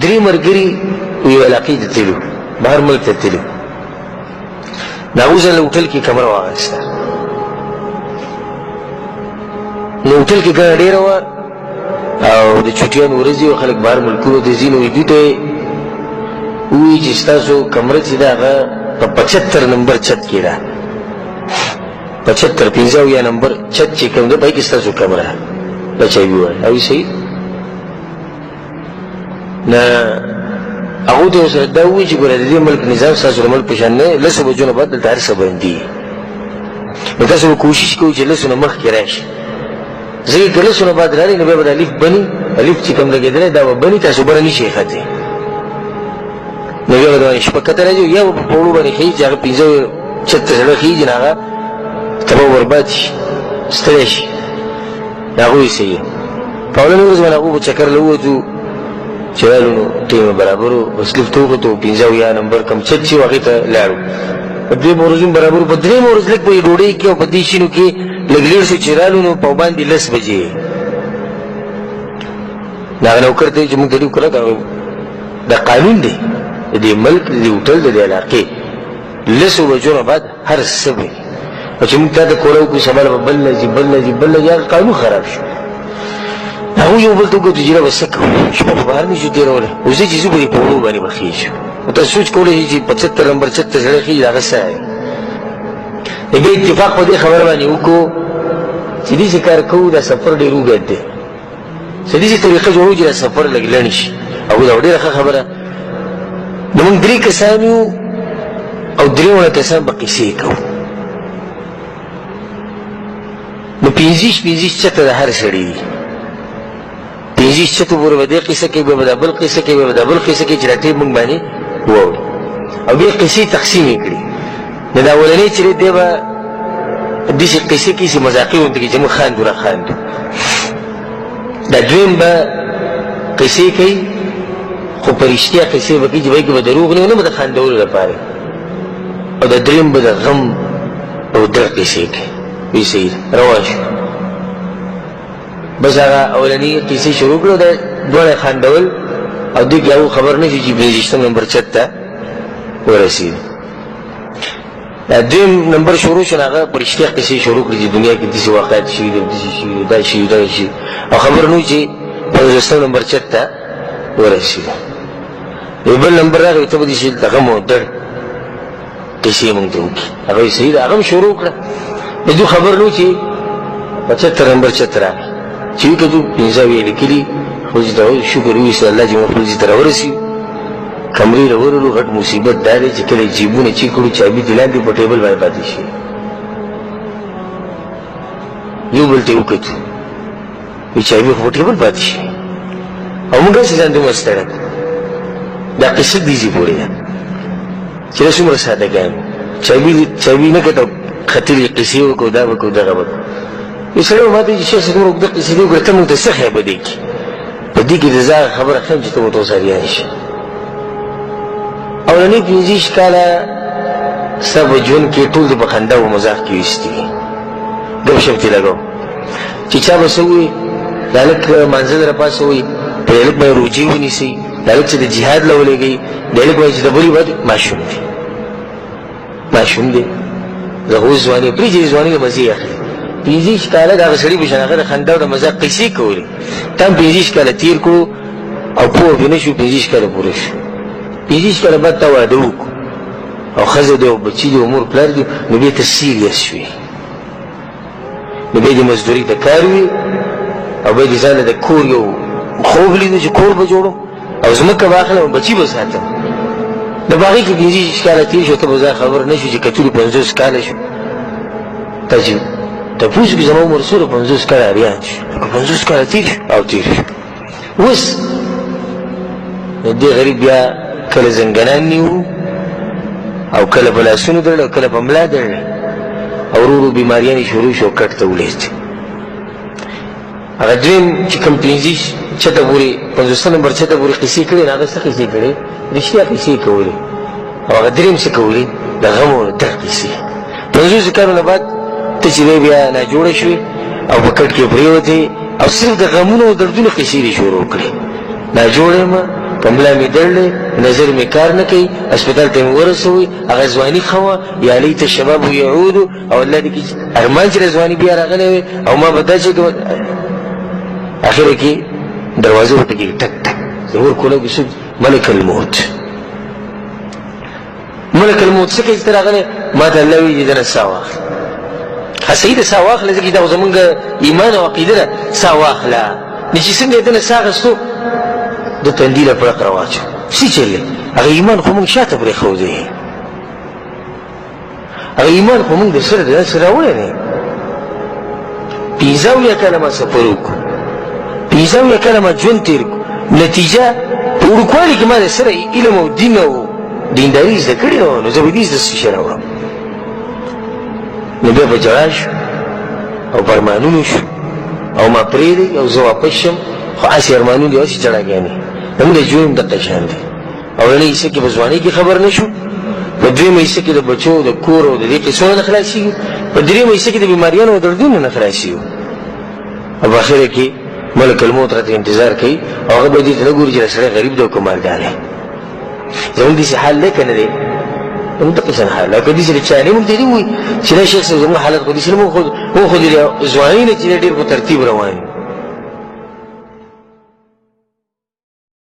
درې ملګري یو علاقې ته تللي، بهر ملک ته تللي. د هغوی ځان له هوټل کې کمره واخیسته. نو هوټل کې ګڼه ډېره وه او د چټیانو ورځې او خلک بهر ملکونو ته ځي، نو دوی ته یې وویل چې ستاسو کمره چې ده هغه په 75 نمبر چت کې ده، 75 75 نمبر چت چې کوم ده په هغې کې ستاسو کمره ده. دا چا وویل؟ او صحیح نه، هغو ته ورسره دا ووایي چې ګوره د دې ملک نظام ستاسو د ملک په شان نه دی، لسو بجو نه بعد دلته هر څه بندي، نو تاسو به کوشش کوئ چې لسو نه مخکې راشئ، ځکه که لسو نه بعد راغلئ نو بیا به دا لیفټ بني، لیفټ چې کوم لګېدلی دا به بني، تاسو بره نه شئ ختلی، نو بیا به د شپه کته راځي، یا به په پوړو باندې خېژي چې هغه پنځه چت ته سړی خېژي نو هغه تباه برباد شي، ستړی شي. هغوی صحیح په اولنۍ ورځ باندې هغو په چکر له ووتو، چې رالو نو ټیم برابر و، بس لفټ ته وختو، 75 نمبر کوم چت چې و هغې ته لاړو. په دویمه ورځ هم برابر و، په درېیمه ورځ لږ په ډوډۍ کې او په دې شینو کې لږ لېر شو، چې رالو نو په باندې 10 بجې. د هغه نوکر ته چې موږ ته ډېر کلک دا قانون دی د دې ملک، د دې هوټل، د دې علاقې، لسو بجو نه بعد هر څه وي، او چې موږ تا ته کوله وکړو سبا له به بل نه ځي، بل نه ځي، بل نه ځي، هغه قانون خراب شو. هغوی یو بل ته وکتل چې به څه کوو، شپه خو بهر نه شو تېرولی، خو زه چې ځو په دې پوړو باندې به خېژو. نو تاسو سوچ کولی شئ چې 75 نمبر چت ته سړی خېژي هغه څه دی. د بیا اتفاق په دې خبره باندې وکړو چې داسې کار کوو، دا سفر ډېر اوږد دی، څه داسې طریقه جوړو چې دا سفر لږ لنډ شي. او دا ډېره ښه خبره. نو موږ درې کسان یو او درې واړه کسان به قصې کوو. نو 25 25 چته د هر سړي دي، 25 چتو پورې به دې قصه کوي، بیا به دا بل قصه کوي، بیا به دا بل قصه کوي، چې دا ټیم موږ باندې واوري او بیا قصې تقسیم یې کړي. نو دا اولنی چې دی به داسې قصې کوي چې مذاقي غوندې کوي چې موږ خاندو را خاندو. دا دویم به قصې کوي خو په رښتیا قصې به کوي چې به کې به دروغ نه، نه به د خاندولو لپاره. او دا دریم به د غم او درد قصې کوي. وی صحیح روان شو. بس هغه اولنی قصې شروع کړو، دا دواړه خاندول او دوی کې هغه خبر نه شي چې 25 نمبر چت ته ورسېد. دا دویم نمبر شروع شو، هغه په رښتیا قصې شروع کړې چې دنیا کې داسې واقعات شوي دي، داسې شوي دي، دا شوي، دا شوي، او خبر نه چې 25 نمبر چت ته ورسېد. یو بل نمبر راغی، ته به دې شي د غم او درد قصې مونږ ته وکړي. هغه یې صحیح ده، هغه هم شروع کړه. د دوی خبر نه چې 75 نمبر چت راغی، چې وکتو پنځه یې لیکلي، خو چې ته شکر وویسته الله چې موږ خپل ځای ته راورسېدو. کمرې له ورغلو، غټ مصیبت دا دی چې کله جیبونه چیک کړو، چابي دې لاندې په ټیبل باندې پاتې شي. یو بل ته یې وکتو، وی چابي خو په ټیبل پاتې شي او موږ هسې ځان دومره ستړی کړو. دا قصه دې ځای پورې ده چې دا څومره ساده ګان چابي نه کته، ختلې قصې وکړو، دا وکړو، دغه وکړو. یو سړی ما ته چې شیخ صاحب دومره اوږده قصې دې وکړه، ته موږ ته څه ښیې په دې کې؟ په دې کې د زه هغه خبره ښیم چې ته ورته اوس اریان شې. اولني 25 کاله ستا په ژوند کې ټول دې په خندا او مزاح کې ویستي دي، ګپ شپ دې لګاو چې چا به څه ووایي، د هلک لمانځه له راپاڅوئ، په هلک باندې روژې ونیسئ، د هلک چې د جهاد له ولېږئ، د هلک باندې چې د بلې باندې ماشوم دی، ماشوم دی، زه خو اوس ځواني پرېږدي، ځواني د مزې اخلي. 25 کاله د هغه سړي په شان هغه د خندا او د مزاح قصې کولې، تا هم 25 کاله تېر کړو او پوه پرې نه شو. 25 کاله پوره شو، 25 کاله بعد تا واده وکړو او ښځه دی او بچي دی او مور پلار دی، نو بیا ته سیریس شوې، نو بیا دې مزدوري ته کار وي او بیا دې ځان له د کور یو خوب لیدو چې کور به جوړوم او ځمکه به اخلم او بچي به ساتم. د باغې کې 25 کاله تېر شو، ته به ځان خبر نه شو چې کتلو 50 کاله شو. ته چې تپوس وکړي زما عمر څومره، 50 کاله اریان شو، لکه 50 کاله تېر شو او تېر شو. اوس نو دې غریب بیا کله زنګنان نیو او کله په لاسونو درل او کله په ملا درل او ورو ورو بیماریانې شروع شو، کټ ته ولېد. هغه دویم چې کوم 25 چته پورې 50 نمبر چته پورې قصې کړې، هغه څه قصې کړې؟ رښتیا قصې کولې. او هغه دریم څه کولې؟ د غم او درد قصې. 50 کالو نه بعد ته چې دی بیا ناجوړه شوې او په کټ کې پرېوتې او صرف د غمونو او دردونو قصې دې شروع کړې. ناجوړ یم، په ملا مې دړلی، نظر مې کار نه کوي، هسپتال ته مې ورسوي، هغه ځواني ښه وه، یا لیت الشباب یعود، او الله دې کړي ارمان چې ځواني بیا راغلی وي او ما به داسې کوم. اخره کې دروازه وټکېږي، ټک ټک، زموږ کولو کې څوک؟ ملک الموت. ملک الموت څه کوي چې ته راغلی؟ ما ته الله ویلي دنه ساه واخله. ښه صحیح ده، ساه واخله، ځکه چې دا خو زمونږ ایمان او عقیده ده، ساه واخله. نو چې څنګه یې دنه ساه اخیستو، د تندي له پړق راواچو. څه چل دی؟ هغه ایمان خو مونږ شاته پرېښودی، هغه ایمان خو مونږ د سره د سره راوړی دی. 75 کاله ما سفر وکړو، 75 کاله ما ژوند تېر کړو، نتیجه په وړوکوالي کې ما د سره علم او دین او دینداري زده کړې وه، نو زه به دې زده څه شی راوړم؟ نو بیا په ژړا شو او په ارمانونو شو او ما پرېږدی او زه واپس شم، خو هسې ارمانونه دي، هسې ژړاګانې. زموږ د ژوند هم دقه شان دی. اولنۍ حصه کې په ځوانۍ کې خبر نه شو، په دویمه حصه کې د بچو د کور او د دې قصو نه خلاصېږو، په درېیمه حصه کې د بیماریانو او دردونو نه خلاصېږو، او په اخره کې ملک الموت راته انتظار کوي او هغه به دې ته نه ګوري چې دا سړی غریب دی او که مالدار دی. زموږ داسې حال دی که نه دی؟ زموږ دقه شان حال دی. که داسې د چا نه موږ ته دې ووایي چې دا شیخ صاحب زموږ حالت خو داسې نه، موږ خو د ځوانۍ نه چې ډېر په ترتیب روان یو.